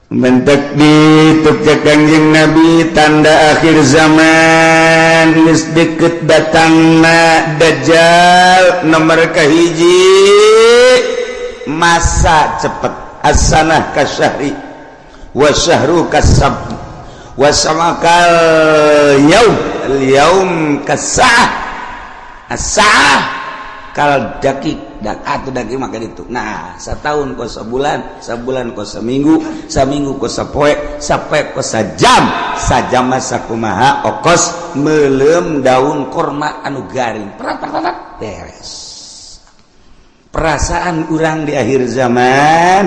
Mentek dituk cek Kangjeng Nabi, tanda akhir zaman geus deket datangna Dajjal, nomor kahiji masa cepet, as-sanah kasyahri wa syahru kasab wa samakal yaum al yaum kasah as-sa'ah kal dakik dan atau daging maka itu. Nah, setahun kos sebulan, sebulan kos seminggu, seminggu kos sapoe, sapoe kos sajam, sajam masa kumaha okos melem daun korma anu garing, perat perat beres. Perasaan urang di akhir zaman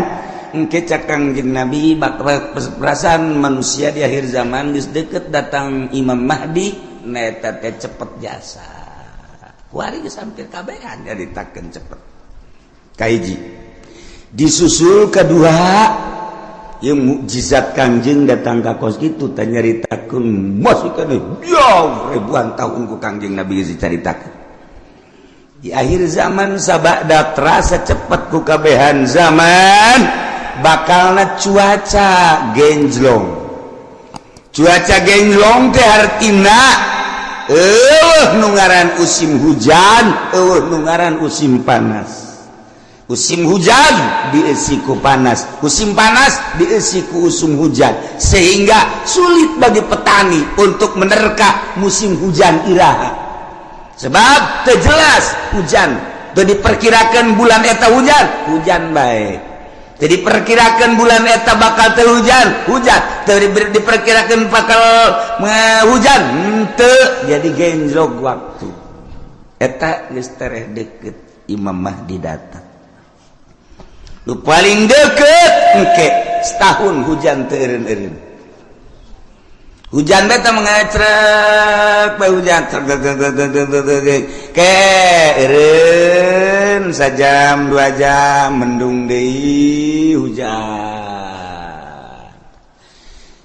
engke cak Kangjeng Nabi, bakal perasaan manusia di akhir zaman geus deket datang Imam Mahdi, neta teh cepet jasa. Kuari geus hampir kabehan nyaritakeun cepet. Kahiji disusul kedua yang mukjizat Kangjeng datang ka kos kitu teh nyaritakeun masih keneh jauh ribuan tahun ku Kangjeng Nabi geus dicaritakeun. Di akhir zaman sabada terasa cepet ku kabehan zaman, bakalna cuaca genjlong. Cuaca genjlong teh hartina eueuh nu ngaran musim hujan, eueuh nu ngaran musim panas. Musim hujan diisi ku panas, musim panas diisi ku usum hujan, sehingga sulit bagi petani untuk menerka musim hujan iraha, sebab teu jelas hujan. Teu diperkirakan bulan eta hujan, hujan baik. Jadi perkirakan bulan eta bakal teu hujan, hujan. Teu diperkirakan bakal hujan, henteu. Jadi genjlok waktu. Eta geus tereh deket Imam Mahdi datang. Nu paling deket engke setahun hujan teu eureun-eureun. Hujan beta mengecrek bae, hujan trek trek trek trek trek trek, ke eureun sajam 2 jam, mendung deui, hujan.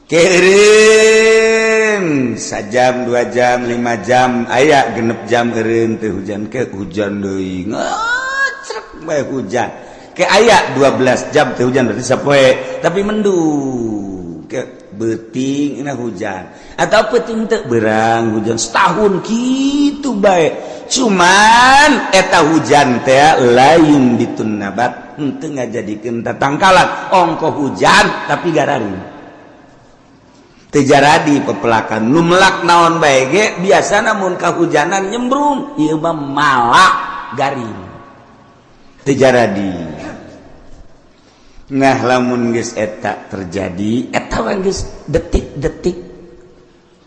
Ke eureun sajam, 2 jam, 5 jam, aya 6 jam eureun teu hujan, ke hujan deui, ngecrek bae hujan. Ke aya 12 jam teu hujan, berarti sapoe tapi mendung. Ke beuting na hujan atau peuting teu berang hujan. Setahun gitu bae, cuman eta hujan teh lain bitun nabat, henteu ngajadikeun tatangkalan. Ongko hujan tapi gararing, teu jaradi pepelakan. Nu melak naon bae ge biasana mun kahujanan nyembrung, ieu mah malak garing, teu jaradi. Nah, lamun geus eta terjadi, eta mah geus detik-detik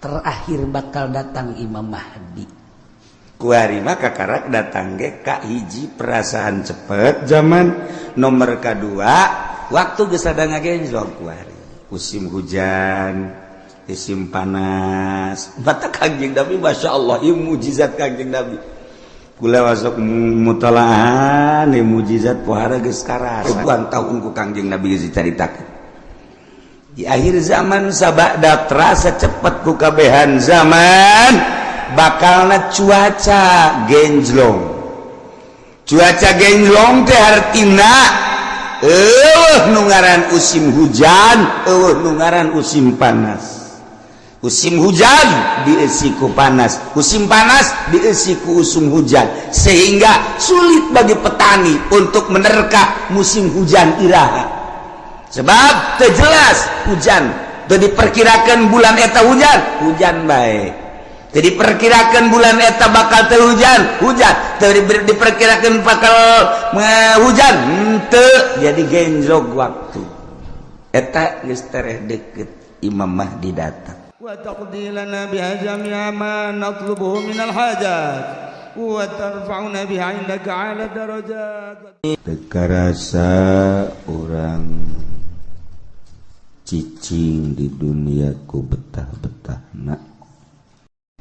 terakhir bakal datang Imam Mahdi. Kuari mah kakarak datang ge ka hiji perasaan cepet zaman, nomor kedua waktu geus ada ngagenjlok. Kuari musim hujan, musim panas. Batak Kangjeng Nabi, Masya Allah, ieu mukjizat Kangjeng Nabi. Kula masuk mutalaah nih, mukjizat pohara geus karasa ribuan tahun ku Kangjeng Nabi geus dicaritakeun. Di akhir zaman sabada terasa cepet ku kabehan zaman, bakalna cuaca genjlong. Cuaca genjlong teh hartina eueuh nu ngaran musim hujan, eueuh nu ngaran musim panas. Musim hujan diisi ku panas, musim panas diisi ku usum hujan, sehingga sulit bagi petani untuk menerka musim hujan iraha, sebab teu jelas hujan. Teu diperkirakan bulan eta hujan, hujan bae. Teu diperkirakan bulan eta bakal teu hujan, hujan. Teu diperkirakan bakal hujan, henteu. Jadi genjlok waktu. Eta geus tereh deket Imam Mahdi datang. وتقضي لنا بها جميع ما نطلبه من الحاجات وترفعنا بها عندك أعلى الدرجات. Teu karasa urang cicing di dunia ku betah-betahna,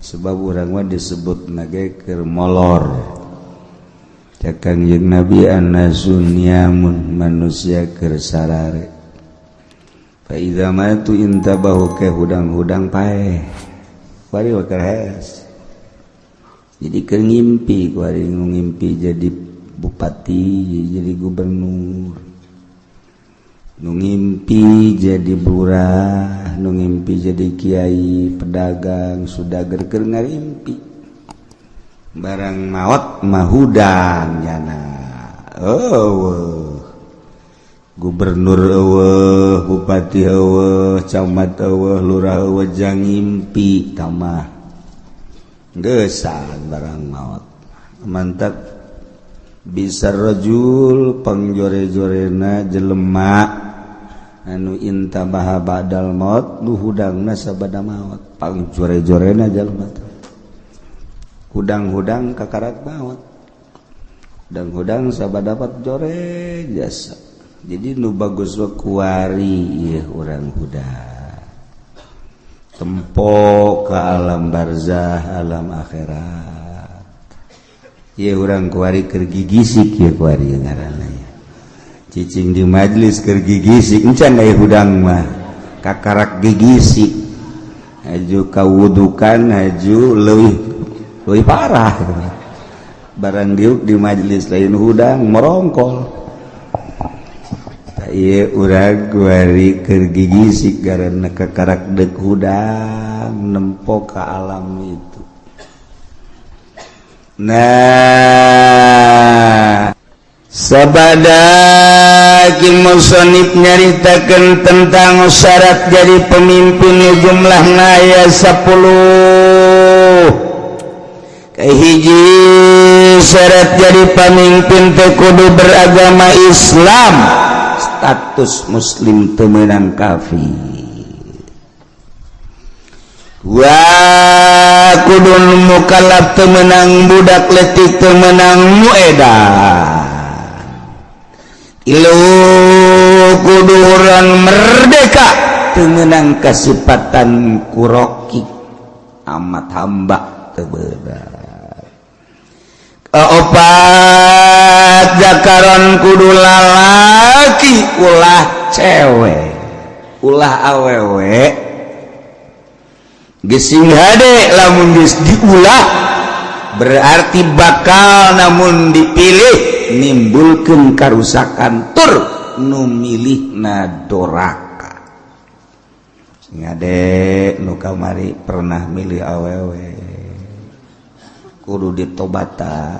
sebab urang mah disebut nage keur molor. Cek Kangjeng Nabi, annasu niyamun, manusia keur sarare. Fa idza matu intabahu, ke hudang-hudang paeh. Kuari keur hees, jadi keur ngimpi. Kuari ngimpi jadi bupati, jadi gubernur. Nu ngimpi jadi burah, nu ngimpi jadi kiai, pedagang, sudager keur ngarimpi. Barang maot mah hudang nyana. Eueuh. Gubernur eueuh, bupati eueuh, camat eueuh, lurah eueuh jang ngimpi tamah. Geusan barang maot. Mantap bisa rajul pangjore-jorena jelema anu inta baha badal maut nu hudangna sabada maot pangjore-jorena jelema hudang-hudang kakarak maot hudang-hudang sabada dapat jore jasa. Jadi nu bagus wa kuari ieu urang hudang tempo ke alam barzah alam akhirat ieu urang kuari keur gigisik ieu kuari ngaranna. Cicing di majelis keur gigisik encan aya hudang mah kakarak gigisik haju kawudukan haju leuwih leuwih parah barang diuk di majelis lain hudang merongkol. Ieu urang kuari keur gigisik karena kakarak deuk hudang nempo ka alam itu. Nah, sabada ki musonib nyaritakeun tentang syarat jadi pemimpin jumlahna aya 10. Kahiji syarat jadi pemimpin teh kudu beragama Islam, status muslim teu meunang kafir. Wa kudu mukallaf teu meunang budak leutik teu meunang nu edan. Ilu kudu urang merdeka teu meunang kasipatan kuroki amat hamba teu beunang. Opat jakaron kudu lalaki ulah cewek ulah awewe gesing hade lamun geus diulah berarti bakal namun dipilih nimbulkeun karusakan tur nu milihna doraka. Sing hade nu kamari pernah milih awewe kudu ditobatan.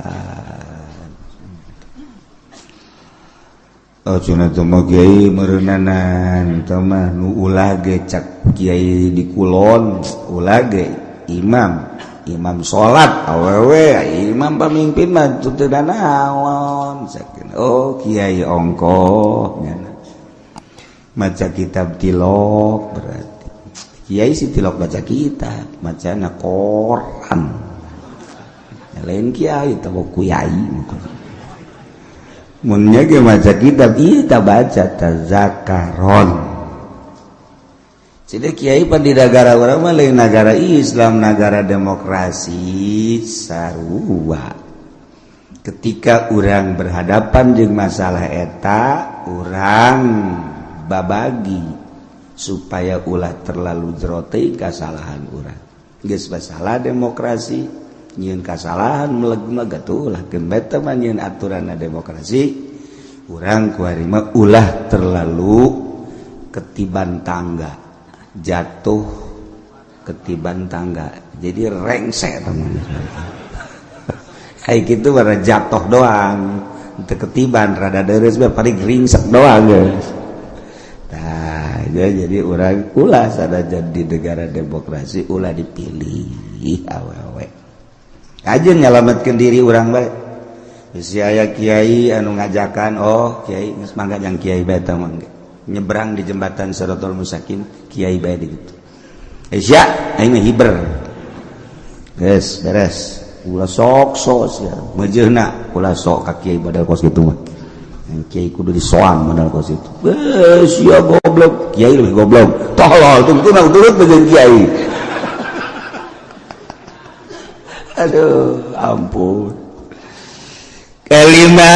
Oh cenah teh mah kiai meureunnanan teh mah nu ulah ge cak kiai di kulon ulah ge imam imam salat awewe imam pamimpin mah teu naon. Oh kiai ongkoh nyana maca kitab tilok berarti kiai si tilok baca kitab macana koran lain kiai teh kiai mun nya ge maca kitab ieu ta baca tazakaron. Jadi kiai pan di nagara urang mah lain nagara Islam, nagara demokrasi sarua. Ketika urang berhadapan jeung masalah eta, urang babagi supaya ulah terlalu jero teuing kasalahan urang. Geus masalah demokrasi, nyieun kasalahan meleg-meleg atuh ulah keun bae teh mah nyieun aturanna demokrasi. Urang kuari mah ulah terlalu ketiban tangga, jatuh ketiban tangga, jadi rengsek teman. Kayak gitu bara jatuh doang, teu ketiban rada deres bae paling ringsek doang guys. Tah, jadi urang ulah sanajan di negara demokrasi ulah dipilih awewe. Aja nyalametkeun diri urang bae. Bisi aya kiai anu ngajakan, oh kiai geus mangga jang kiai bae teh mangga. Nyebrang di jembatan Shirathol Mustaqim kiai bae di ditu. Sia aing mah hiber. Geus beres. Ulah sok sok sia. Meujeuhna ulah sok ka kiai badal kos kitu mah. Kiai kudu disoang modal kos itu. Sia goblok, kiai lebih goblok. Tolol tungtuna turut jeung kiai. Aduh, ampun. Kelima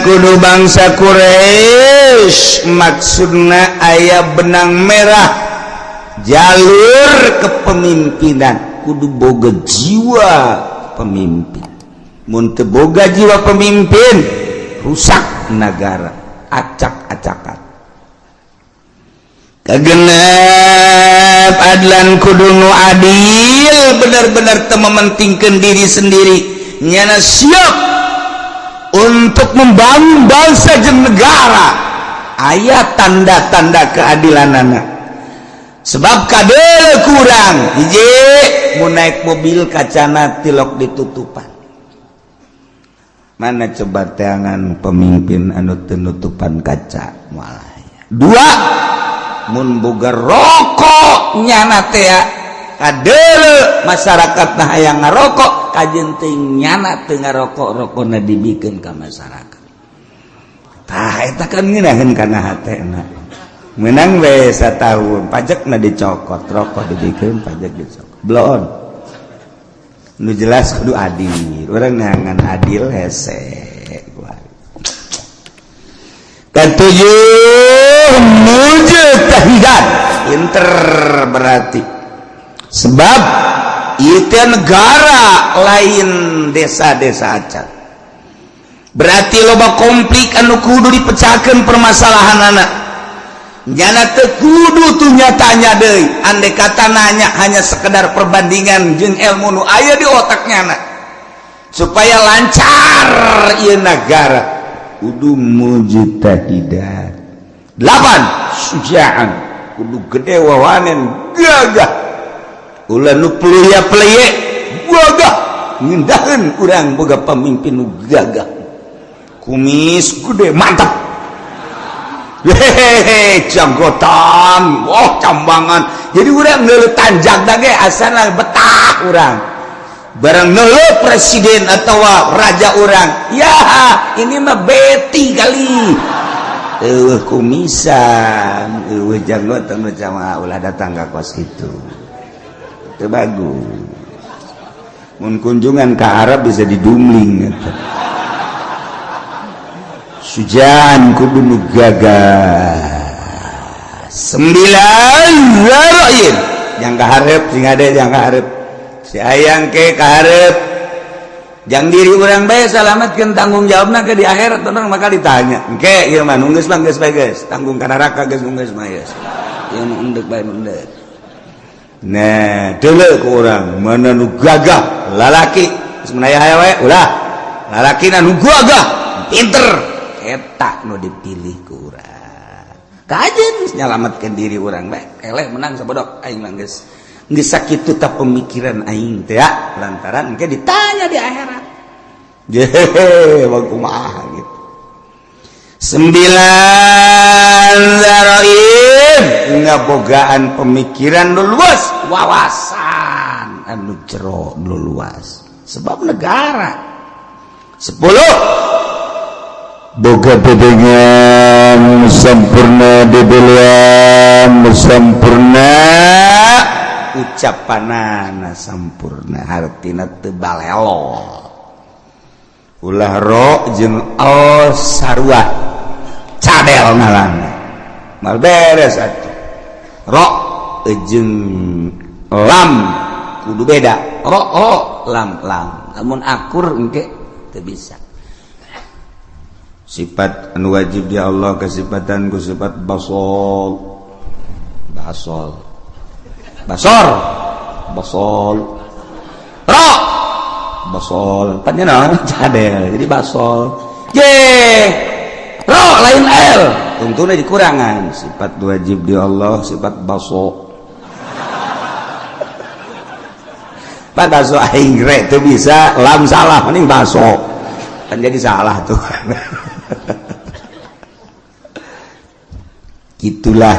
kudu bangsa Quraisy maksudna aya benang merah jalur kepemimpinan kudu boga jiwa pemimpin. Mun teu boga jiwa pemimpin rusak negara. Acak-acakan. Kagenep adlan kudu nu adil, benar-benar teu mementingkeun diri sendiri. Nyana siap untuk membangun bangsa jeung negara. Aya tanda-tanda keadilanana. Sebab kadele kurang hiji mun naik mobil kacana tilok ditutupan. Mana coba teangan pemimpin anu teu nutupan kaca moal aya. Dua, mun boga rokok nyana teh kadele masyarakat nah hayang ngarokok kajeun teh nyana teu ngarokok, rokona dibikeun ka masyarakat. Tah eta kan ngeunaheun kana hatena. Menang we satahun pajakna dicokot, rokok dibikeun pajak dicokot. Bloon. Nu jelas kudu adil. Urang neangan adil hese. Ketujuh, mujtahidan. Pinter berarti. Sebab itu negara lain desa-desa acan. Berarti loba konflik anu kudu dipecahkan permasalahan anak. Nyana teu kudu tuh nyatanya deui. Andai kata nanya hanya sekedar perbandingan jeung ilmu nu aya di otaknya anak. Supaya lancar ieu negara. Kudu mujtahidan. 8, sujaan. Kudu gede wawanen gagah. Ulah nu pleye-pleye gagah. Ngindaheun urang boga pamimpin nu gagah. Kumis gede mantap. Hehehe, janggotan, wah cambangan. Jadi urang ngeuleuh tanjak da ge asana betah urang. Barang ngeuleuh presiden atau raja urang, ya ini mah beti kali. Eueuh kumisan, eueuh janggotan macam ulah datang ka kos itu. Teu bagus. Mun kunjungan ka Arab bisa didumling eta. Sujan kudu nu gagah. 9 ra'yin. Yang kaharep sing ade yang kaharep. Si ayang ke kaharep. Jang diri urang bae salametkeun tanggung jawabna ke di akhirat urang bakal ditanya. Engke ieu mah nu geus mah geus bae geus, tanggung ka neraka geus nu geus mah geus. Ieu nu endek bae nu endek. Nah, deuleu ku urang mana nu gagah lalaki geus menaya aya wae ulah. Lalakina nu gagah, pinter. Eta nu dipilih ku urang. Kajeun nyalametkeun diri urang bae. Eleh menang sabodok aing mah geus. Geus sakitu ta pemikiran aing teh ya, lantaran engke ditanya di akhirat. Jehe, bang kumaha gitu. 9 zaraim ngabogaan pemikiran nu luas, wawasan anu jero nu luas. Sebab negara. 10 boga bedengan sempurna, debelian sempurna, ucapanana sempurna, hartina teu balelo. Ulah ro jeung al sarua cadel ngaranna. Mal beres atuh. Ro jeung lam kudu beda. Ro ro lam lam. Lamun akur engke teu bisa. Sifat anu wajib di Allah kesifatan ku sifat basol. Basol. Basor. Basol. Ro. Basol. Pan nya cadel jadi basol. Ye. Ro lain L. Tungtuna dikurangan. Sifat wajib di Allah sifat baso. Pak baso aing re teu bisa lam salah mending baso. Kan jadi salah tuh. Itulah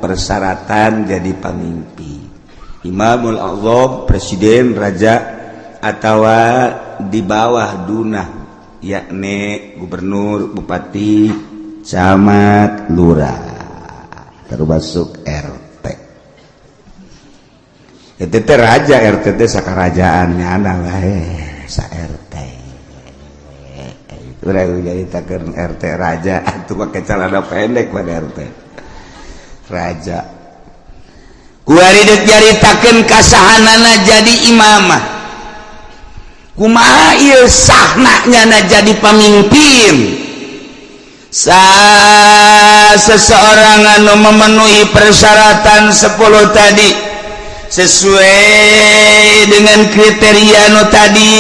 persyaratan jadi pemimpin. Imamul Azam, presiden, raja, atau di bawah dunah, yakni gubernur, bupati, camat, lurah, termasuk RT. Itu teh raja, RT teh sakarajaannya anak wae, sa RT. Urang jadi takeun RT raja, atuh make celana pendek pada RT. Raja. Kuari deuk nyaritakeun kasahanana jadi imamah. Kumaha ieu sahna nyana jadi pamimpin? Sa seseorang anu memenuhi persyaratan 10 tadi sesuai dengan kriteria nu tadi,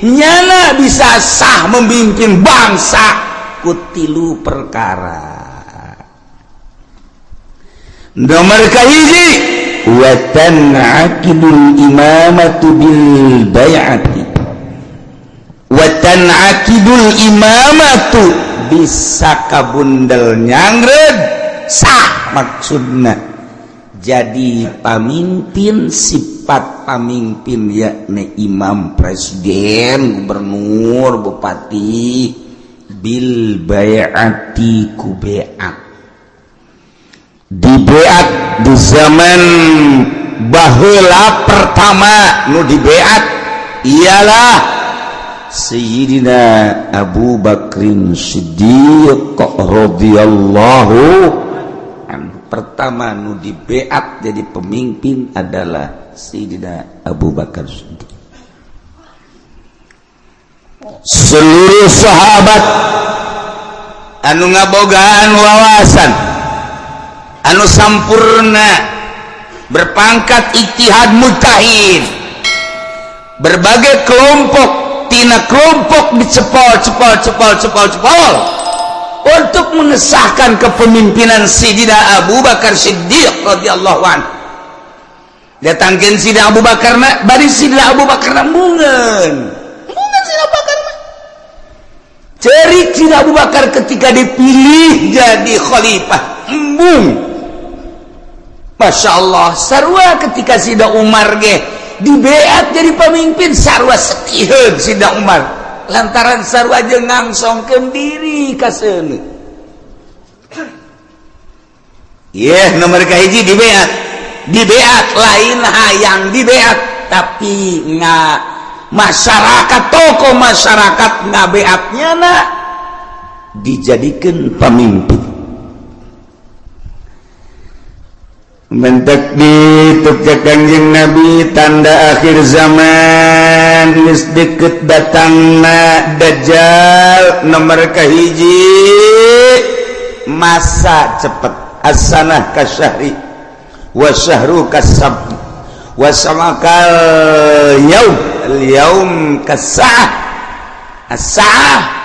nyana bisa sah memimpin bangsa ku tilu perkara. Nomor kahiji, wa tan'aqidul imamatu bil bai'ati. Wa tan'aqidul imamatu bisa kabundel nyangred sah, maksudna jadi pamimpin, sifat pamimpin yakni imam, presiden, gubernur, bupati, bil bai'ati ku baiat. Dibeat di zaman baheula pertama nu dibeat ialah Sayyidina Abu Bakrin Siddiq radhiyallahu anhu. Pertama nu dibeat jadi pemimpin adalah Sayyidina Abu Bakar Siddiq. Seluruh sahabat anu ngabogaan wawasan anu sampurna, berpangkat ijtihad mujtahid, berbagai kelompok tina kelompok dicepol cepol cepol cepol cepol untuk mengesahkan kepemimpinan Sayyidina Abu Bakar Siddiq radhiyallahu anhu. Datangkeun Sayyidina Abu Bakar na bari Sayyidina Abu Bakar na mungeun mungeun. Sayyidina Abu Bakar mah cerik. Sayyidina Abu Bakar ketika dipilih jadi khalifah embung, Masya Allah. Sarua ketika Sida Umar ge dibeat jadi pemimpin, sarua setiheun Sida Umar lantaran sarua jeung ngangsongkeun diri ka seuneu. Yeh, nomor kahiji dibeat. Dibeat lain hayang dibeat, tapi nga masyarakat, tokoh masyarakat ngabeatnya na dijadikan pemimpin. Mentek di tukja Kangjeng Nabi tanda akhir zaman geus deket datangna Dajjal. Nomor kahiji masa cepet, as-sanah kasyahri wa syahru kasab wa samakal yaum al yaum kasah as-sa'ah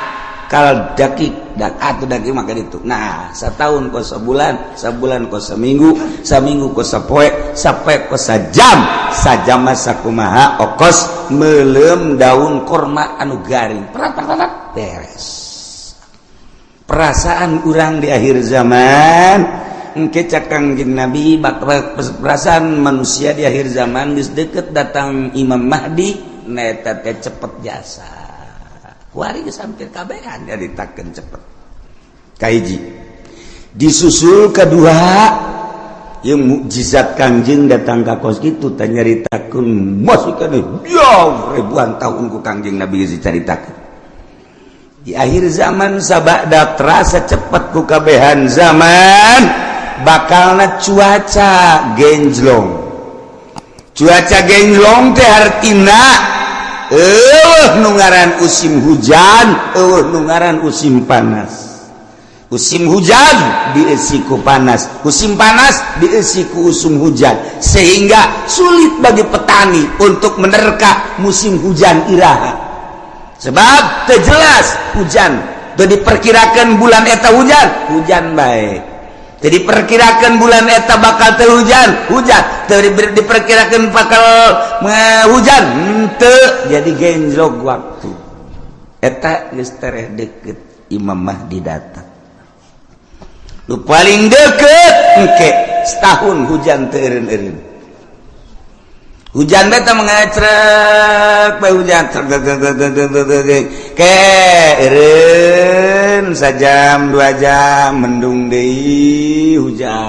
kal dakik dan atau daging maka itu. Nah, setahun kos sebulan, sebulan kos seminggu, seminggu kos sapoe, sapoe kos sajam, sajam masa kumaha okos melem daun korma anu garing. Perat, perat, perat, beres. Perasaan urang di akhir zaman engke cak Kangjeng Nabi, perasaan manusia di akhir zaman geus deket datang Imam Mahdi, neta teh cepet jasa. Kuari geus hampir kabehan nyaritakeun cepet. Kahiji disusul kedua yang mukjizat Kangjeng datang ka kos kitu teh nyaritakeun masih keneh jauh ribuan tahun ku Kangjeng Nabi geus dicaritakeun. Di akhir zaman sabada terasa cepet ku kabehan zaman bakalna cuaca genjlong. Cuaca genjlong teh hartina eueuh nu ngaran musim hujan, eueuh nu ngaran musim panas. Musim hujan diisi ku panas, musim panas diisi ku usum hujan, sehingga sulit bagi petani untuk menerka musim hujan iraha. Sebab teu jelas hujan, teu diperkirakan bulan eta hujan, hujan bae. Teu diperkirakan bulan eta bakal teu hujan, hujan. Teu diperkirakan bakal hujan, henteu. Jadi genjlok waktu. Eta geus tereh deket Imam Mahdi datang. Nu paling deket engke setahun hujan teu eureun-eureun. Hujan beta mengecrek bae hujan trek trek trek trek trek trek ke eureun sajam 2 jam mendung deui hujan.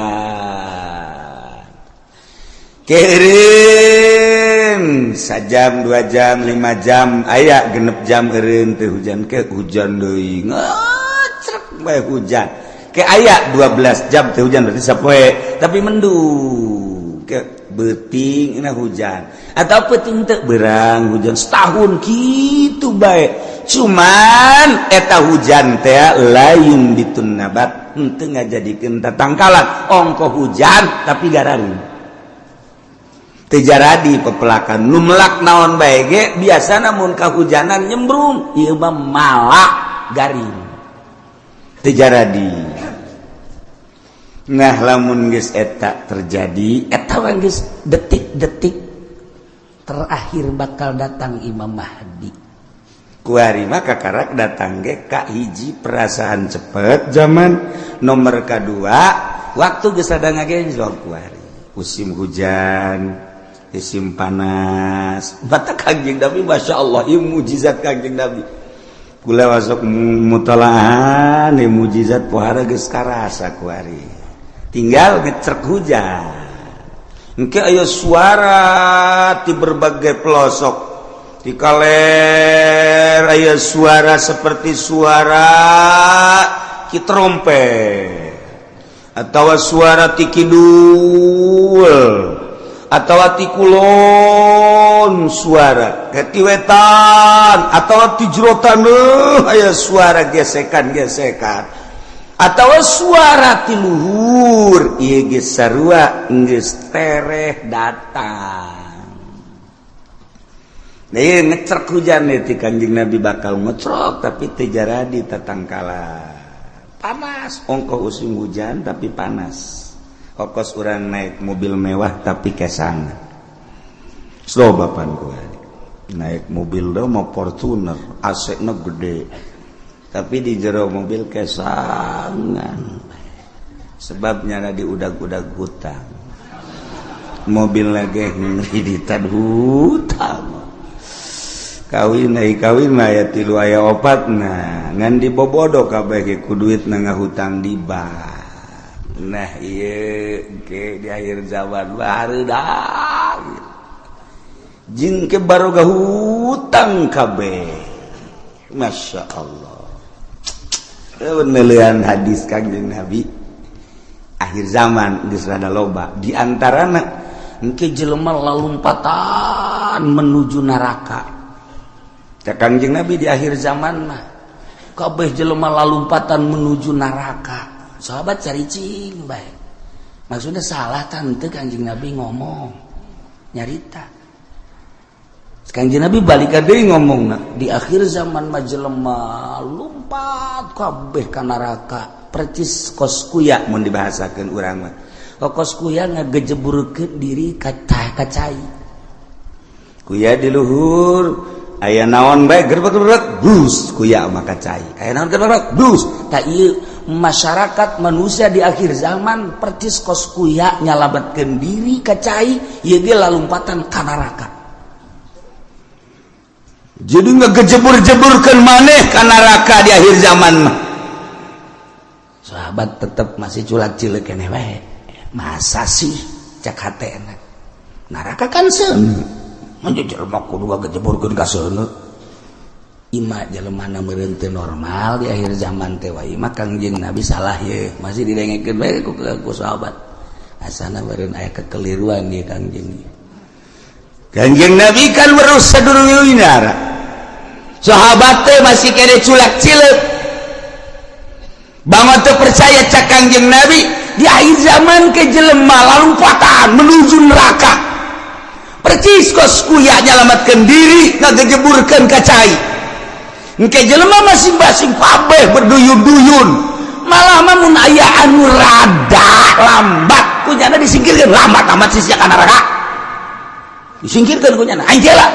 Ke eureun sajam 2 jam 5 jam aya 6 jam eureun teu hujan, ke hujan deui ngecrek bae hujan. Ke aya 12 jam teu hujan berarti sapoe tapi mendung. Ke Beuting na hujan atau peuting teu berang hujan setahun kitu bae. Cuman eta hujan teh lain bitun nabat, henteu ngajadikeun tatangkalan. Ongko hujan tapi gararing. Teu jaradi pepelakan nu melak naon bae ge biasana mun kahujanan nyembrung, ieu mah malak garing. Teu jaradi. Nah, lamun geus eta terjadi, eta mah geus detik-detik terakhir bakal datang Imam Mahdi. Kuari mah kakarak datang ge ka hiji perasaan cepet zaman, nomor kadua waktu geus ada ngagenjlok kuari. Musim hujan, musim panas. Batak Kangjeng Nabi, Masya Allah, ieu mujizat Kangjeng Nabi. Kula masuk mutalaah nih mujizat pohara geus karasa kuari. Tinggal ngecrek hujan. Engke aya suara di berbagai pelosok. Di kaler aya suara seperti suara ki trompet atau suara ti kidul atau ti kulon, suara ti wetan atau ti jero taneuh aya suara gesekan-gesekan atau suara ti luhur. Ieu geus sarua geus tereh datang. Nah, ieu ngecrek hujan nih ti Kanjeng Nabi bakal ngecrok tapi teu jaradi tatangkalan. Panas, ongkoh musim hujan tapi panas. Okos urang naik mobil mewah tapi kesangan. Slow bapan gua. Naik mobil do mau Fortuner, AC na gede. Tapi di jero mobil kesangan. Sebabnya di udag-udag hutang. Mobil lagi ngreditan hutang. Kawin ai kawin mah aya tilu aya opat, nah ngan dibobodo kabeh ge ku duit na ngahutang di bank. Nah, ieu ke di akhir zaman barudak jeung ke baroga hutang kabeh. Masya Allah, penelian hadis Kangjeng Nabi akhir zaman geus rada loba, di antarana engke jelema lalumpatan menuju neraka. Cak Kangjeng Nabi di akhir zaman mah kabeh jelema lalumpatan menuju neraka. Sahabat caricing bae. Maksudnya salah tante Kangjeng Nabi ngomong nyarita. Kangjeng Nabi balik deui ngomong di akhir zaman mah jelema lumpat kabeh ka neraka. Percis kos kuya mun dibahasakeun urang mah. Kos kuya ngagejeburkeun diri ka cai. Kuya di luhur aya naon bae gerbek-gerbek bus kuya maka cai. Aya naon gerbek bus. Tak ieu masyarakat manusia di akhir zaman percis kos kuya nyalametkeun diri ka cai, ieu ge lalumpatan ka neraka. Jadi ngegejebur-jeburkeun maneh ka neraka di akhir zaman mah. Sahabat tetep masih culak-cileuk keneh wae. Masa sih cak hatena. Neraka kan seuneu. Mun jelema kudu ngagejeburkeun ka seuneu. Ima jelema na meureun teu normal di akhir zaman teh wae mah Kangjeng Nabi salah ye. Masih didengekeun bae ku sahabat. Asana meureun aya kekeliruan ieu Kangjeng. Kangjeng Nabi kan weruh sadurunge. Sahabat teh masih kene culak-cileuk. Bangun teu percaya cak Kangjeng Nabi di akhir zaman ke jelema lalumpatan menuju neraka. Percis kos kuya nyalamatkeun diri ngagejeburkeun ka cai. Engke jelema masing-masing kabeh berduyun-duyun. Malah mah mun aya anu rada lambat kunyana disingkirkeun, lambat amat sia ka neraka. Disingkirkeun kunyana aing lah.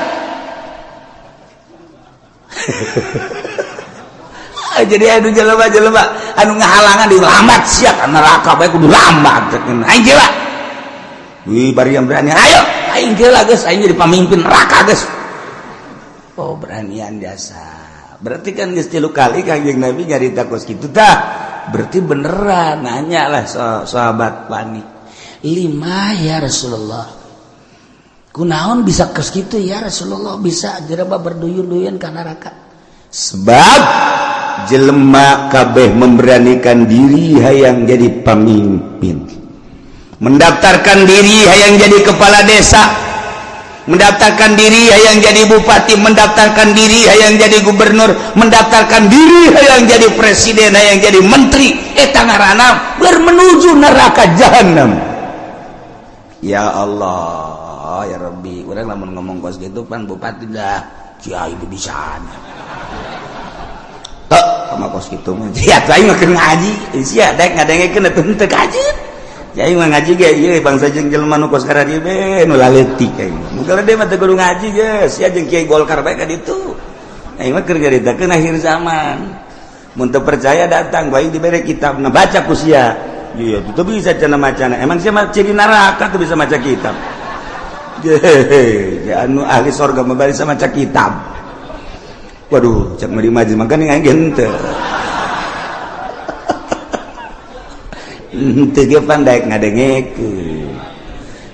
Jadi anu jelema-jelema anu ngahalangan di lambat sia ka neraka bae kudu lambat aing lah. Wih bari yang berani ayo aing geula geus aing jadi pamimpin neraka geus. Oh beranian jasa. Berarti kan geus 3 kali Kangjeng Nabi nyarita kos kitu tah. Berarti beneran nanya lah sahabat panik. Lima ya Rasulullah. Kunaon bisa kos kitu ya Rasulullah, bisa jelema berduyun-duyun ka neraka. Sebab jelema kabeh memberanikan diri hayang jadi pamimpin. Mendaftarkan diri hayang jadi kepala desa, mendaftarkan diri hayang jadi bupati, mendaftarkan diri hayang jadi gubernur, mendaftarkan diri hayang jadi presiden, hayang jadi menteri, eta ngaranna bermenuju neraka jahanam. Ya Allah, ya Rabbi, urang lamun ngomong kos gitu pan bupati dah kiai bisa. Tok sama kos kitu mah. Sia aing mah keur ngaji, sia daek ngadengekeun atuh teu kaji. Aing mah ngaji ge ieu bangsa jeung jelema nu kos karadieu be nu laletik aing. Nu galede mah teu kudu ngaji geus, sia jeung kiai Golkar bae ka ditu. Aing mah keur nyaritakeun akhir zaman. Mun teu percaya datang bae dibere kitabna baca ku sia. Iya, teu bisa cenah macana. Emang sia mah ciri neraka teu bisa maca kitab. Ye, anu ahli sorga mah bisa maca kitab. Waduh, cek mah di majelis mangkana aing henteu. Henteu ge pan daek ngadengekeun.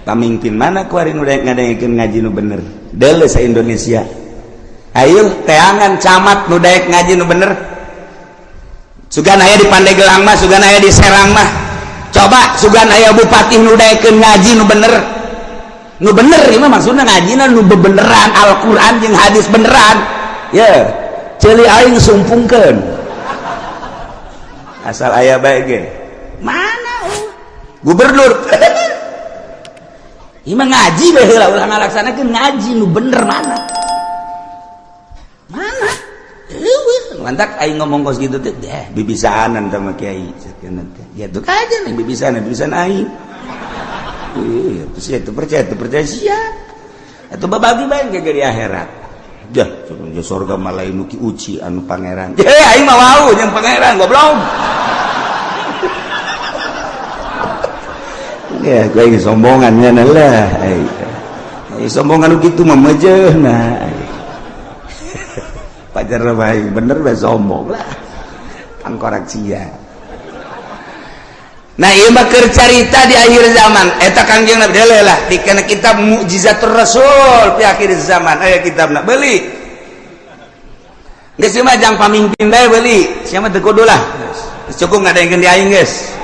Pamimpin mana kuari nu daek ngadengekeun ngaji nu bener? Deuleu sa Indonesia. Ayo teangan camat nu daek ngaji nu bener. Sugan aya di Pandeglang mah, sugan aya di Serang mah. Coba sugan aya bupati nu daekeun ngaji nu bener. Nu bener ieu mah maksudna ngajina nu bebeneran Al-Qur'an jeung hadis beneran. Ye, ceuli aing sumpungkeun. Asal aya bae ge. Mana gubernur ieu mah ngaji bae heula ulah ngalaksanakeun ngaji nu bener mana mana eueuh mantak aing ngomong kos kitu teh deh bibisaanan teh mah kiai sakeun teh gitu aja nih bibisaanan bibisan aing ieu teu percaya sia atuh babagi bae ge di akhirat dah surga mah lain nu ki uci anu pangeran ye aing mah wau jeung pangeran goblok. Ya, gue ingin sombongan ya lah. Sombongan gitu mah mejeuhna. Pajar bae bener bae sombong lah. Tangkorak sia. Nah, ieu mah keur carita di akhir zaman. Eta Kangjeng Nabi deuleu lah di kana kitab Mukjizatur Rasul fi akhir zaman. Aya kitabna beuli. Geus mah jang pamimpin bae beuli. Sia mah teu kudu lah. Cukup ngadengkeun di aing geus.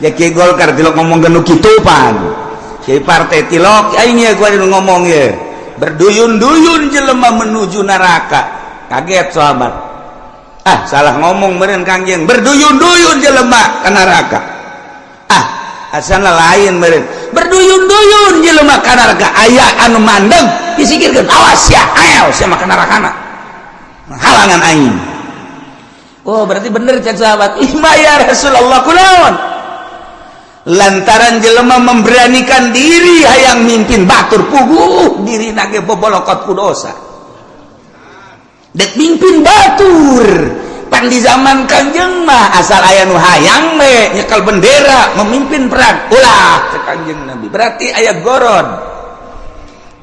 Ya kiai Golkar tilok ngomong nu kitu pan. Kiai partai tilok aing ye gua nu ngomong ye. Berduyun-duyun jelema menuju neraka. Kaget sahabat. Ah, salah ngomong meureun Kangjeng. Berduyun-duyun jelema ka neraka. Ah, asana lain meureun. Berduyun-duyun jelema ka neraka. Aya anu mandeg disikirkeun. Awas sia, ayo sia mah ka nerakana. Halangan aing. Oh, berarti bener cek sahabat. Ima ya Rasulullah kunaon? Lantaran jelema memberanikan diri hayang mimpin batur puguh diri nage bobolokot ku dosa dek mimpin batur pan di zaman Kangjeng mah asal aya nu hayang we nyekel bendera memimpin perang ulah cek Kangjeng Nabi berarti aya goron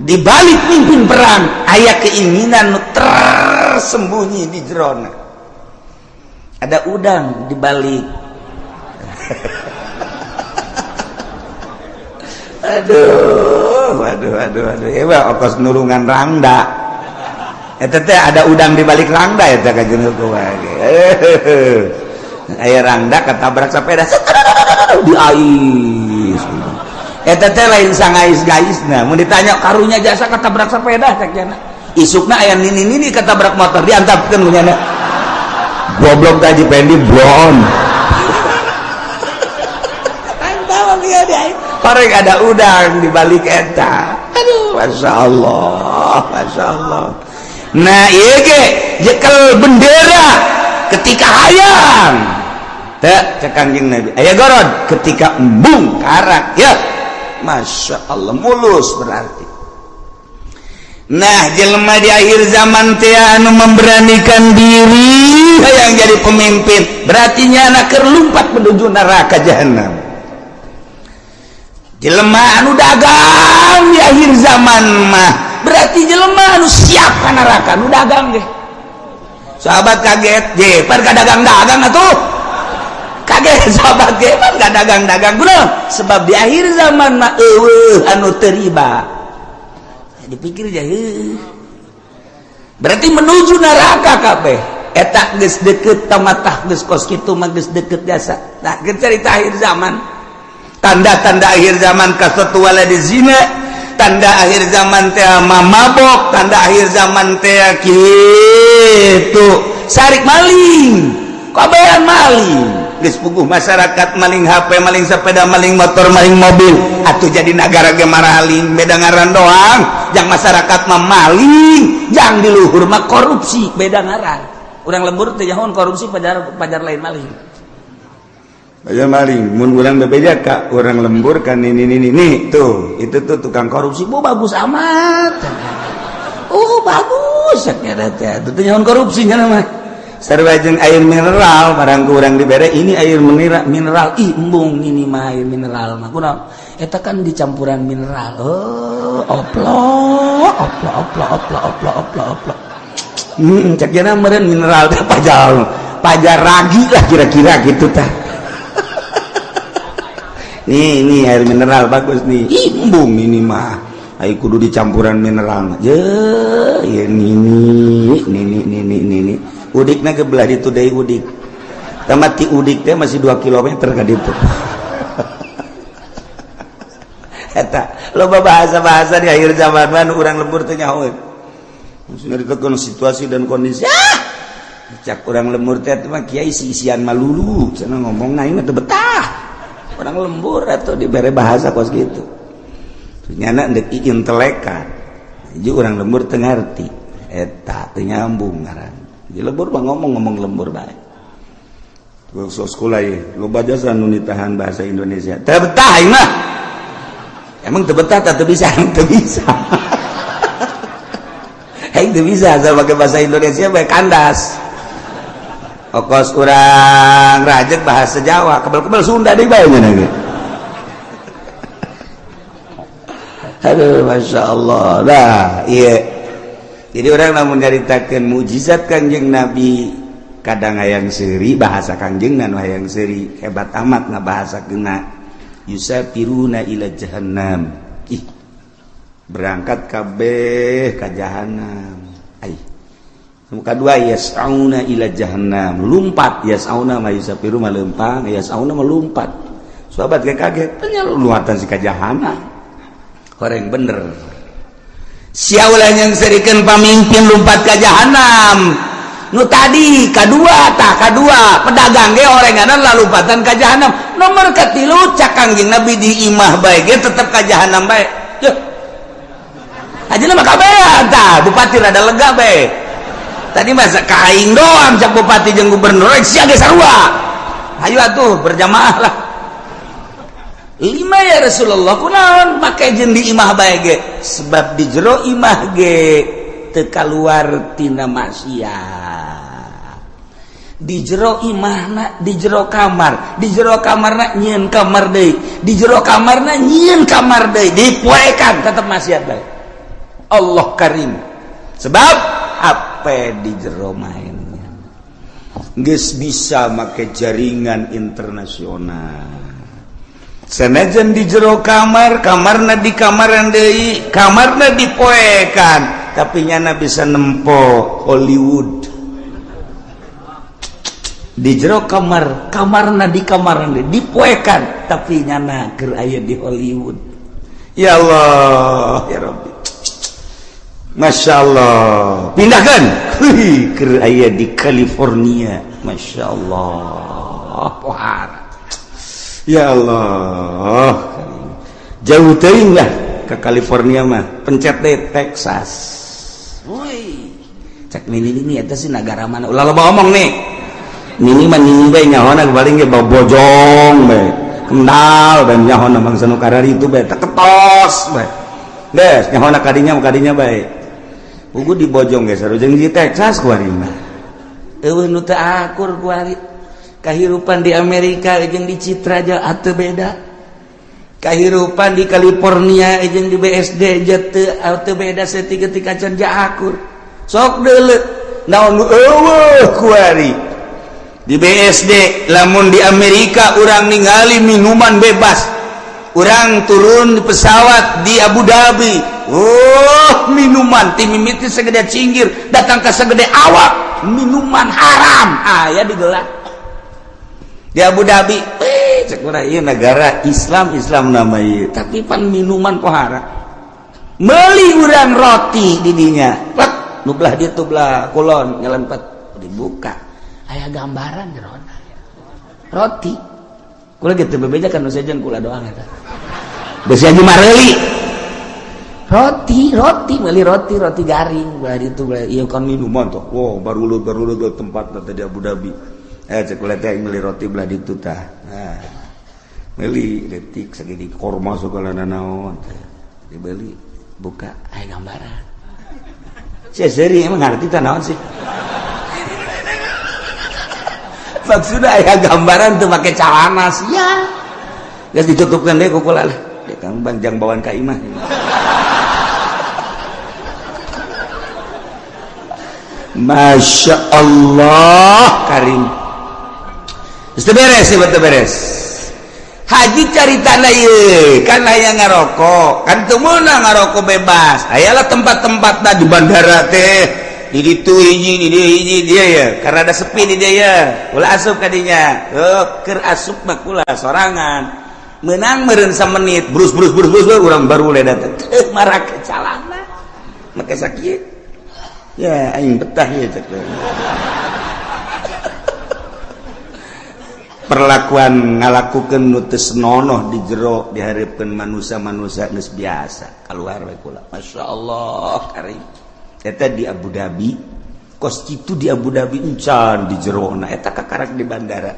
di balik mimpin perang aya keinginan nu tersembunyi di jerona ada udang di balik. Aduh, aduh, aduh, aduh. Ewa, okos nurungan rangda. Eta teh ada udang di balik rangda eta ka jeung kumaha. Aya rangda ketabrak sepeda di ais. Eta teh lain sangais-gaisna. Mun ditanya karunya jasa ketabrak sepeda cek cenah. Isukna aya nini-nini ketabrak motor diantapkeun ku nyana. Goblok teh Haji Pendi blon. Antawang ieu di ais. Korek ada udang di balik eta. Aduh, masya Allah, masya Allah. Nah, ieu ge jekel bendera ketika hayang. Teu cek Kangjeng Nabi. Aya gorod ketika embung karak ya. Masya Allah mulus berarti. Nah, jelema di akhir zaman teh anu memberanikan diri hayang jadi pemimpin, berarti nyana keur lumpat menuju neraka jahanam. Jelema anu dagang di akhir zaman mah berarti jelema anu siap ka neraka nu dagang ge. Sahabat kaget, je pan ka dagang-dagang atuh. Kaget sahabat ge pan ka dagang-dagang kunaon? Sebab di akhir zaman mah eueuh anu teu riba. Dipikir aja, berarti menuju neraka kabeh. Eta geus deket tamatah geus kos kitu mah geus deket jasa. Tah geus cerita akhir zaman. Tanda-tanda akhir zaman kasatu waladi zina, tanda akhir zaman teh mamabok, tanda akhir zaman teh kitu sarik maling, kabehan maling. Geus puguh masyarakat maling HP, maling sepeda, maling motor, maling mobil. Atuh jadi nagara ge maraling, beda ngaran doang. Jang masyarakat mah maling, jang di luhur mah korupsi, beda ngaran. Urang lembur teh nyahoan korupsi pajar pajar lain maling. Pajar maling, mun urang bebeja ka urang lembur kan ini ini ini tuh, itu tuh tukang korupsi, bu bagus amat. Oh bagus nya teh, itu teh nyahoan korupsi nya mah. Sarua jeung air mineral barang kurang dibere ini air mineral, mineral ih embung ini mah air mineral mah kunaon eta kan dicampuran mineral. Oh oplo oplo oplo oplo oplo oplo oplo cek jana meureun mineral teh pajar pajar ragi lah kira-kira gitu tah. Nih nih air mineral bagus nih, ih embung ini mah ai kudu dicampuran mineral je ya nini nini nini nini udikna ke belah ditu deui udik. Tamat ti udik teh masih 2 km ka ditu. Eta loba bahasa-bahasa di akhir zaman mah urang lembur teh nyahoeun. Nyaritakeun situasi dan kondisi. Ah! Cak urang lembur teh mah kiai isi-isian malulu cenah ngomong aing mah teu betah. Urang lembur atuh dibere bahasa kos kitu. Nyana deuk intelekan. Jadi urang lembur teu ngarti. Eta teu nyambung ngaran. Di lembur mah ngomong-ngomong lembur bae. Sok sekolah ye, loba jasa nu nitahan bahasa Indonesia. Teu betah aing mah. Emang teu betah teu bisa, teu bisa. Aing teu bisa asal pakai bahasa Indonesia bae kandas. Okos urang rajek bahasa Jawa, kebel-kebel Sunda deui bae nya ge. Aduh, Masya Allah. Nah, iya. Jadi orang namun nyaritakeun mukjizat Kangjeng Nabi kadang hayang seuri bahasa Kangjeng nu hayang seuri hebat amat ngabahasakeunna yusafiruna ila jahannam. Ih, berangkat kabeh ka jahannam. Ai. Nu kadua yas'auna ila jahannam, lumpat yas'auna ma yusafiru ma leumpang, yas'auna ma lumpat. Sahabat ge kaget, penyaluatan si ka jahannam. Horeng bener. Sia ulah nyengserikan pamimpin lumpat ka jahanam. Nu tadi kadua tah kadua pedagang ge orenganan lalumpatan ka jahanam. Nomor katilu cak Kangjeng Nabi di imah bae ge tetep ka jahanam bae. Yuh. Ajeuna mah kabehan tah bupati rada lega bae. Tadi mah ka aing doang cak bupati jeung gubernur sia ge sarua. Hayu atuh berjamaah lah. Lima ya Rasulullah kunaon make jeung di imah bae ge sebab di jero imah ge teu kaluar tina maksiat. Di jero imahna di jero kamar, di jero kamarna nyieun kamar deui, di jero kamarna nyieun kamar deui, dipoekan tetep maksiat bae. Allah karim. Sebab apa di jero mainnya geus bisa make jaringan internasional. Senajan di jero kamar, kamarna di kamaran deui, kamarna dipoekan, tapi nyana bisa nempo Hollywood. Di jero kamar, kamarna di kamaran deui, dipoekan, tapi nyana keur aya di Hollywood. Ya Allah, ya Rabbi. Masya Allah. Pindahkan. Hei, keur aya di California. Masya Allah. Pohara. Ya Allah, jauh teuing lah ke California mah, pencet deh Texas. Woi, cek nini nini eta sih nagara mana? Ulah loba omong nih. Nini mah nini bae nyahona paling ge bojong bae. Kendal bae nyahona bangsa nu karari itu bae teketos bae. Geus nyahona kadinya kadinya bae. Pugu di bojong ge sarua jeung di Texas kuari mah. Eueuh nu teu akur kuari. Kahirupan di Amerika jeung di Citra aja ateu beda. Kahirupan di California jeung di BSD aja teu beda saeutik-eutik acan ja akur. Sok deuleu naon nu eueuh kuari. Di BSD lamun di Amerika urang ningali minuman bebas. Urang turun di pesawat di Abu Dhabi. Oh, minuman ti mimiti segede cinggir datang ka segede awak. minuman haram aya digelar di Abu Dhabi. Cek urang ieu negara Islam, Islam nama ieu, tapi pan minuman pohara. Meuli urang roti di dinya, plek nu belah dieu tuh, belah kulon nyelempet, dibuka aya gambaran jerona roti. Kula gitu bebeja kan nu sejen kula doang eta. Geus haji mareuli roti, roti meuli roti, roti garing belah ditu belah ieu kan minuman tuh. Wow, baru baru tempat tadi Abu Dhabi. Cek kula teh meuli roti belah ditu tah. Nah, meuli detik segini korma segala nanaon dibeli, buka aya gambaran. Sia seuri emang ngarti tah naon sih. Maksudnya aya gambaran tuh make calana sia. Geus ditutupkeun deui ku kula lah. Dia kang banjang bawaan ka imah. Masya Allah karim. Geus beres sih, betul beres. Haji cari tanah ieu kan aya ngarokok, kan teu meunang ngarokok bebas. Ayalah tempat-tempatna di bandara teh, di ditu hiji, di dieu hiji dia ya, karena ada sepi di dia ya. Ulah asup ka dinya. Heuh, keur asup mah kula sorangan. Menang meureun samenit, brus brus brus brus urang baru le datang. Teu marake calana. Make sakieu. Ya aing betah ya cek. Perlakuan ngalakukeun nu teu senonoh di jero dihareupeun manusia-manusia geus biasa keluar we kula. Masya Allah karim. Eta di Abu Dhabi, kos kitu di Abu Dhabi encan di jerona eta kakarak di bandara.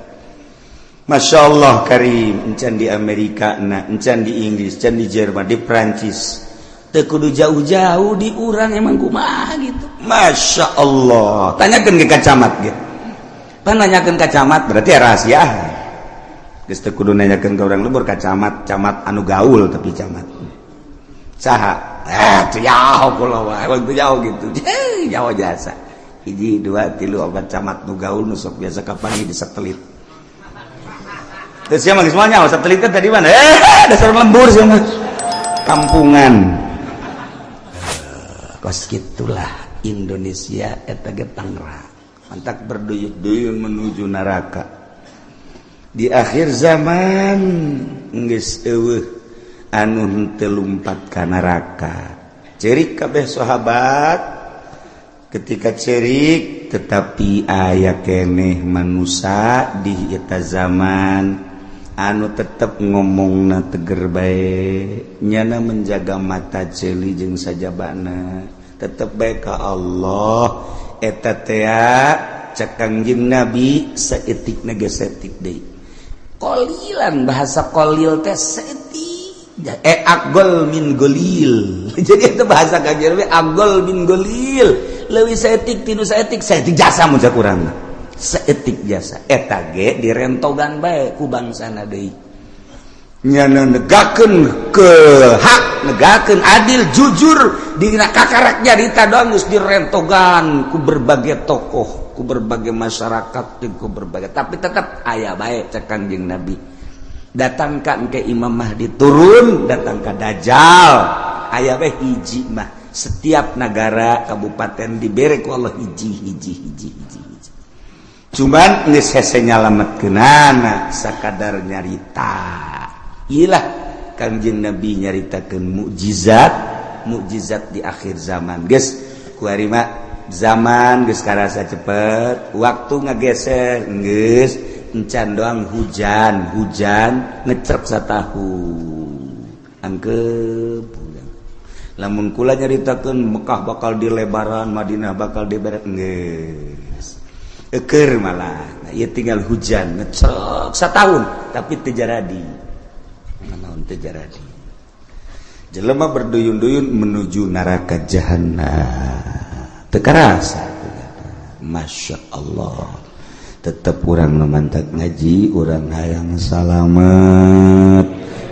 Masya Allah karim, encan di Amerika na, encan di Inggris, encan di Jerman, di Prancis. Teu kudu jauh-jauh di urang emang kumaha gitu. Masya Allah. Tanyakeun ke camat ge. Pan nanyakeun ka camat berarti rahasia. Geus teu kudu nanyakeun ka urang lembur ka camat, camat anu gaul tapi camat. Saha? Teu jauh kula wae, teu jauh gitu. Jauh jasa. Hiji, dua, tilu, opat camat nu gaul nu sok biasa kapanggih di satelit. Terus siapa geus moal nyaho satelit teh tadi mana? Dasar lembur sia mah. Kampungan. Kos kitulah Indonesia eta ge Tangerang. Mantak berduyun-duyun menuju neraka. Di akhir zaman geus eueuh anu henteu lumpat ka neraka. Cerik kabeh sahabat ketika cerik, tetapi aya keneh manusia di eta zaman anu tetep ngomongna teger bae, nyana menjaga mata ceuli jeung sajabana, tetep bae ka Allah. Eta tea cek Kangjeng Nabi saeutikna ge saeutik deui. Qalilan, bahasa qalil teh saeutik, agol min golil. Jadi itu bahasa Kangjeng Nabi agol min golil, leuwih saeutik tinu saeutik, saeutik jasa mun cek urang mah. Saeutik jasa eta ge direntogan bae ku bangsana deui. Nyana negakeun ke hak, negakeun adil, jujur dina kakarak nyarita doang geus direntogan ku berbagai tokoh, ku berbagai masyarakat, ku berbagai, tapi tetap aya bae cek Kangjeng Nabi. Datangkan ke Imam Mahdi turun, datang ke Dajjal, aya bae hiji mah. Setiap negara kabupaten dibere ku Allah hiji hiji hiji hiji. Cuman geus hese nyalametkeunana sakadar nyarita. Ilah Kangjeng Nabi nyaritakeun mukjizat, mukjizat di akhir zaman. Geus kuari mah zaman geus karasa cepet, waktu ngageser geus encan doang hujan, hujan ngecrek satahun. Angkep lamun kula nyaritakeun Mekah bakal dilebaran, Madinah bakal diberes geus. Eker malah, nah, ieu tinggal hujan ngecrek satahun tapi teu jaradi. Naon teu jaradi. Jelema berduyun-duyun menuju neraka jahanam. Teu karasa. Masya Allah. Tetep urang nu mantak ngaji, urang hayang salamet.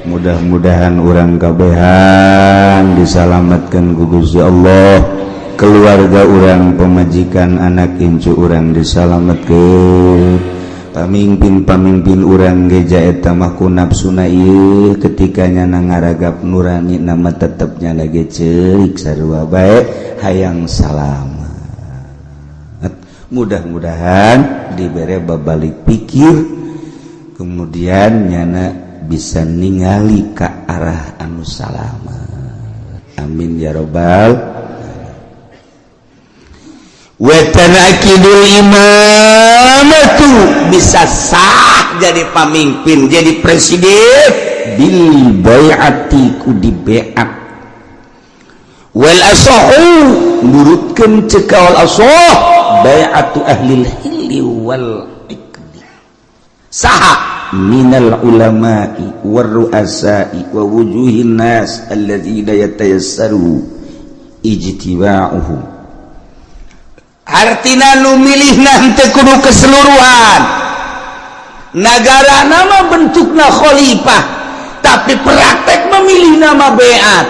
Mudah-mudahan urang kabehan disalametkeun ku Gusti Allah. Keluarga urang, pemajikan, anak incu urang disalametkeun. Pamimpin-pamimpin urang geja eta mah ku nafsuna ieu ketika nyana ngaragap nurani nama tetep nyana ge ceurik sarua bae hayang salamet. Mudah-mudahan diberi babalik pikir, kemudian nyana bisa ningali ke arah anu salamat. Amin ya robbal. Wa tanakidul imamatu, bisa sah jadi pamimpin, jadi presiden, bil bai'ati, ku di baiat. Wal asahu, nurutkeun cek wal asah, bai'atu ahli hilli wal iqdi. Saha? Minal ulama'i war ru'asa'i wa wujuhin nas alladzina yatayassaru ijtiba'uhum. Artina nu milihna henteu kudu keseluruhan negara. Nama bentukna khalifah, tapi praktek memilih nama beat.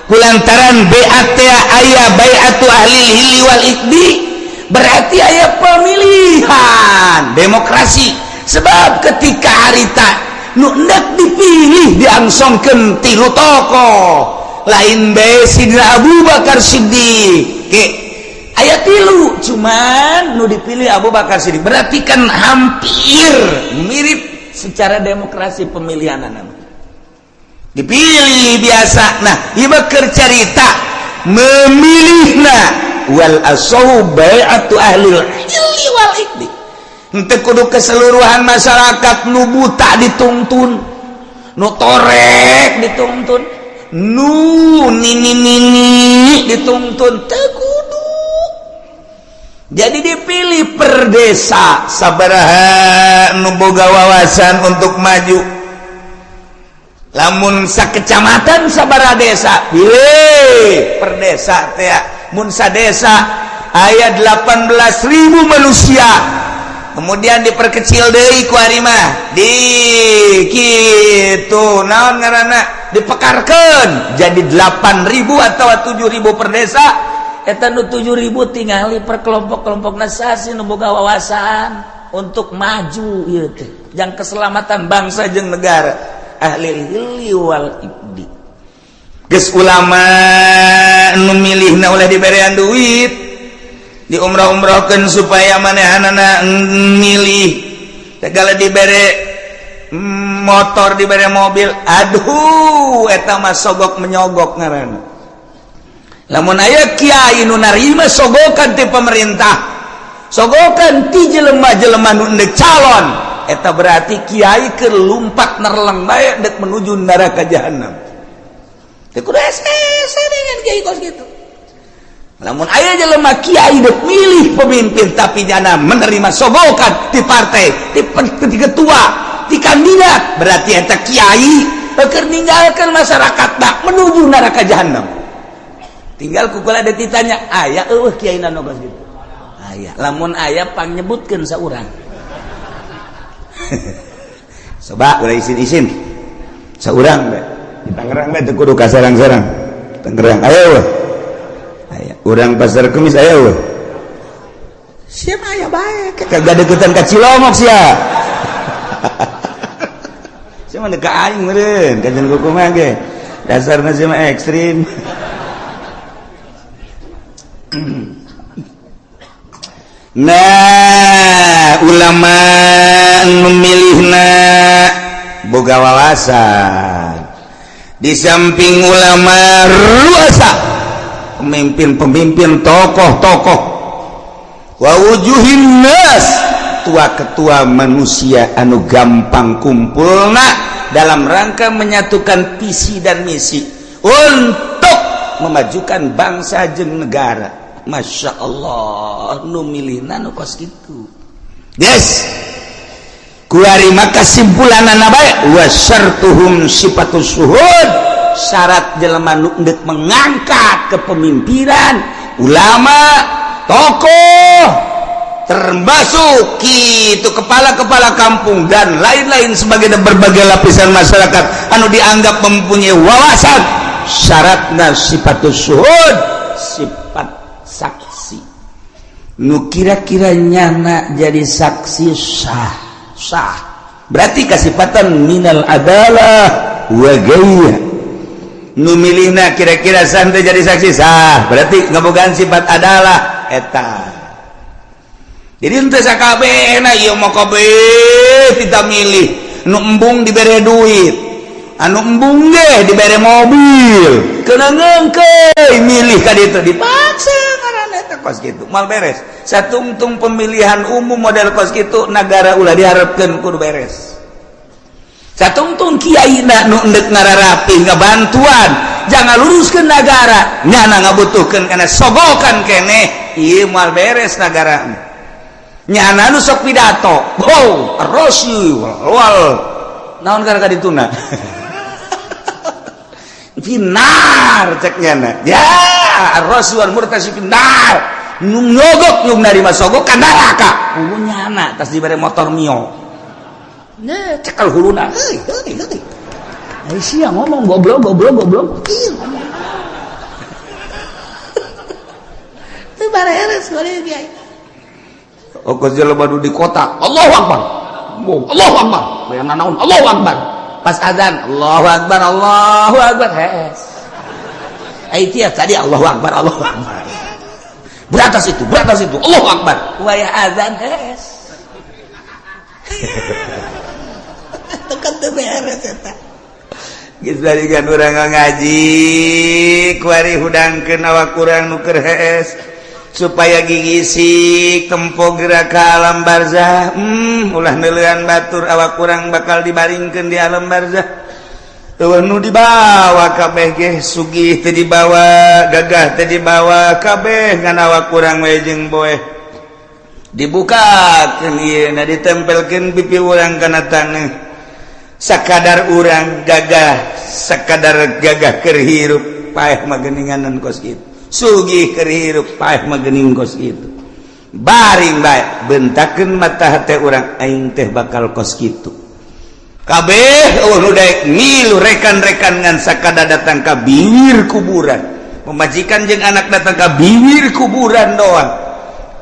Kulantaran beat teh aya bai'atu ahli hilli wal iqdi, berarti aya pemilihan demokrasi. Sebab ketika harita nu endek dipilih diangsongkeun tilu tokoh, lain bae Sidina Abu Bakar Siddiq. Ke aya tilu, cuman nu dipilih Abu Bakar Siddiq. Berarti kan hampir mirip secara demokrasi pemilihan nama dipilih biasa. Nah, ieu keur carita memilihna. Wal asahu bai'atu ahli hilli wal iqdi. Henteu kudu keseluruhan masyarakat. Nu buta dituntun, nu torek dituntun, nu nini nini dituntun, teu kudu. Jadi dipilih per desa sabaraha nu boga wawasan untuk maju. Lamun sakecamatan sabaraha desa, pilih per desa teh. Mun sadesa aya 18.000 manusia, kemudian diperkecil deui ku ari mah di kitu, naon ngaranna, dipekarkeun jadi 8000 atau 7000 per desa. Eta nu 7000 tingali per kelompok-kelompok sasi nu boga wawasan untuk maju ieu teh yang keselamatan bangsa jeung negara, ahli hilli wal iqdi. Geus ulama nu milihna ulah diberean duit, diumrah-umrahkeun supaya manehanana milih. Segala dibere motor, dibere mobil, aduh, eta mah sogok menyogok ngaranna. Lamun aya kiai nu narima sogokan ti pemerintah, sogokan ti jelema-jelema nu endek calon, eta berarti kiai keur lumpat nerleng bae dek menuju neraka jahanam. Teu kudu hese dengan kiai kos kitu. Lamun aya jelema kiai dek milih pemimpin tapi jana menerima sogokan di partai, di ketua, di kandidat, berarti eta kiai keur ninggalkeun masyarakat tak menuju neraka jahanam. Tinggal kukula ada ditanya, aya eueuh kiai nu kos kitu? Aya. Lamun aya, pangnyebutkeun saurang. Coba ulah isin-isin, saurang bae di Tangerang bae, teu kudu ka serang-serang. Tangerang aya eueuh? Aya. Urang Pasar Kemis aya eueuh? Siapa aya bae, kagak deketan ka Cilongok sia. Sia mah ka aing meureun kajian kumaha ge, dasarna sia mah ekstrim. Nah, ulama memilihna boga wawasan. Di samping ulama, ruasa, pemimpin-pemimpin, tokoh-tokoh, wa wujuhin nas, ketua-ketua manusia anu gampang kumpulna dalam rangka menyatukan visi dan misi untuk memajukan bangsa jeung negara. Masya Allah, nu milihna nu kos kitu. Yes, kuari maka kesimpulanana bae, wa syartuhum sifatus syuhud. Syarat jelema nu endek mengangkat kepemimpinan, ulama, tokoh, termasuk itu kepala-kepala kampung dan lain-lain sebagai berbagai lapisan masyarakat anu dianggap mempunyai wawasan, syaratna sifatus syuhud, sifat saksi. Nu kira-kira nyana jadi saksi sah, sah berarti kasifatan minal adalah wa gaya. Nu milihna kira-kira santai jadi saksi sah, berarti ngabogaan sifat adalah eta. Jadi henteu sakabehna ieu mah kabeh kita milih nu embung dibere duit, anu embung ge dibere mobil, kena ngeungkeuy milih ka ditu dipaksa ngaranna eta kos kitu moal beres. Satungtung pemilihan umum model kos kitu nagara ulah diharapkeun kudu beres. Satungtung kiai na nu endek ngararapih ngabantuan jangan luruskeun nagara, nyana ngabutuhkeun kana sogokan keneh ieu moal beres nagara. Nyana nu sok pidato, oh rosi wal naon gara dituna finar cek nyana ya rosi wal murtasi finar nu nyogok nu narima sogok ka neraka uh nyana tas dibere motor Mio nya cekel huluna heuy heuy heuy ai sia ngomong goblok goblok goblok ieu ngomong teu bareres bari kiai. Okos jelema nu di kota, Allahu Akbar. Allahu Akbar. Bayan naon? Allahu Akbar. Pas azan, Allahu Akbar, Allahu Akbar. Hees. Ai tiap tadi Allahu Akbar, Allahu Akbar. Beratas itu, Allahu Akbar. Wayah azan hees. Tekan teu beres eta. Geus barikan urang ngaji, kuari hudangkeun awak urang nu keur hees. Supaya gigisik tempo gerak ke alam barzah, ulah neuleuan batur awak kurang bakal dibaringkeun di alam barzah. Eueuh nu dibawa kabeh ge sugih teu dibawa, gagah teu dibawa kabeh ngan awak kurang we jeung boeh. Dibukakeun ieu na ditempelkeun pipi urang kana taneuh. Sakadar urang gagah, sakadar gagah keur hirup paeh mah geuninganan kos kitu. Sugih keur hirup paeh mah geuning kos kitu. Baring bae bentakeun mata hate urang aing teh bakal kos kitu. Kabeh eueuh nu daek ngilu rekan-rekan ngan sakada datang ka bibir kuburan. Pemajikan jeung anak datang ka bibir kuburan doang.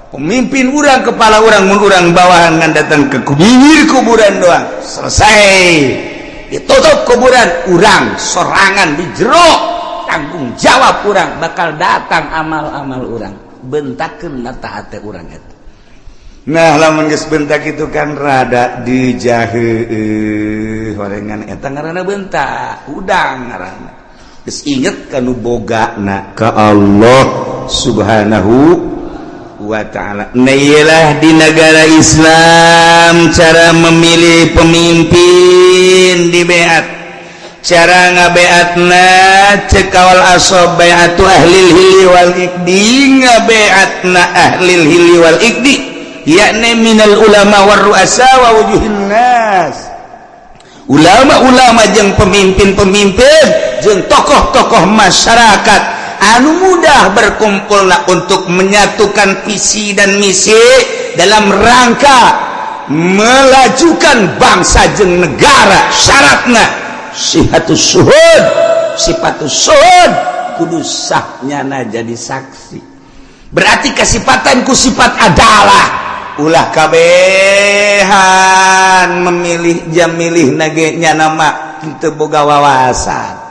Pemimpin urang kepala urang mun urang bawahan ngan datang ke bibir kuburan doang. Selesai. Ditutup kuburan urang sorangan di jero. Tanggung jawab urang bakal datang amal-amal urang bentakeun mata hate urang eta. Nah lamun geus bentak itu kan rada dijaheueuh horengan eta ngaranna bentak udang ngaranna. Geus inget ka nu bogana ka Allah Subhanahu wa ta'ala. Nah iyalah di negara Islam cara memilih pemimpin di beat. Cara ngabeatna cek kawal asob bai'atu ahlil hili wal ikdi, ngabeatna ahlil hili wal ikdi yakni minal ulama war ru'asa wa wujuhin nas. Ulama-ulama jeung pemimpin-pemimpin jeung tokoh-tokoh masyarakat anu mudah berkumpulna untuk menyatukan visi dan misi dalam rangka melajukan bangsa jeung negara. Syaratna sihatus suhud, sifatus suhud, kudu sahnyana jadi saksi. Berarti kesipatan ku sifat adalah ulah kabehan memilih jam milih nage nyana mah henteu boga wawasan,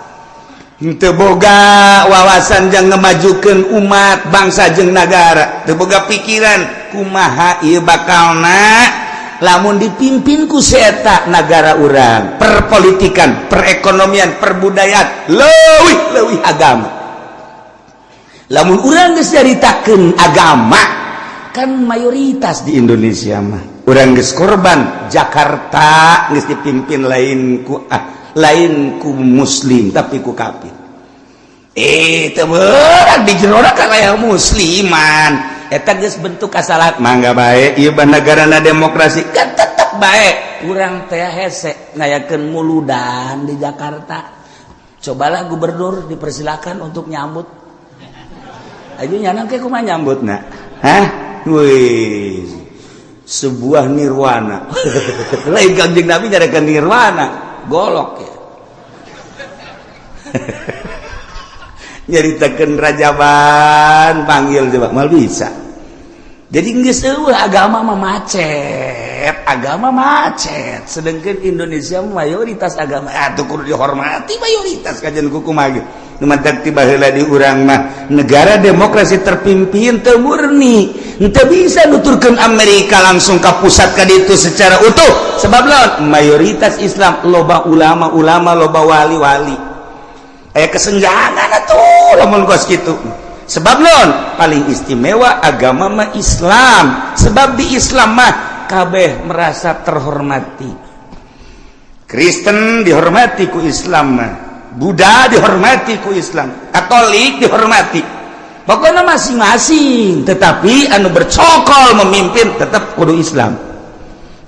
henteu boga wawasan jang ngemajukeun umat bangsa jeung nagara, teu boga pikiran kumaha ieu bakalna lamun dipimpin ku seeta nagara urang, perpolitikan, perekonomian, perbudayaan, leuwih-leuwih agama. Lamun urang geus nyaritakeun agama kan mayoritas di Indonesia mah urang geus korban Jakarta geus dipimpin lain ku lain ku muslim tapi ku kafir. Teu beurang di jerona ka aya musliman. Eta geus bentuk kasalahan mangga bae ieu negarana demokrasi kan tetep bae urang teh hese ngayakeun muludan di Jakarta. Cobalah gubernur dipersilakan untuk nyambut. Ayo nyana ke kumaha nyambutna? Hah? Wih. Sebuah nirwana. Lain Kangjeng Nabi nyarekan nirwana, golok ya. Nyaritakeun rajaban panggil coba mal bisa. Jadi geus eueuh agama mah macet, agama macet. Sedangkan Indonesia mayoritas agama atuh kudu dihormati mayoritas kajian kumaha ge. Nu mantak ti baheula di urang mah negara demokrasi terpimpin teu murni, Henteu bisa nuturkeun Amerika langsung ke pusat ka ditu secara utuh. Sebab lawan mayoritas Islam, loba ulama-ulama, loba wali-wali, aya kesenjangan atuh lamun kos kitu. Sebab non paling istimewa agama mah Islam, sebab di Islam mah kabeh merasa terhormati. Kristen dihormati ku Islam mah, Buddha dihormati ku Islam, Katolik dihormati, pokoknya masing-masing. Tetapi anu bercokol memimpin tetap kudu Islam,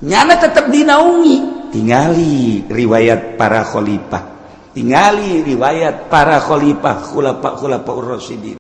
nyana tetap dinaungi. Tingali riwayat para khalifah, tingali riwayat para khalifah, khulafa khulafa Rasyidin.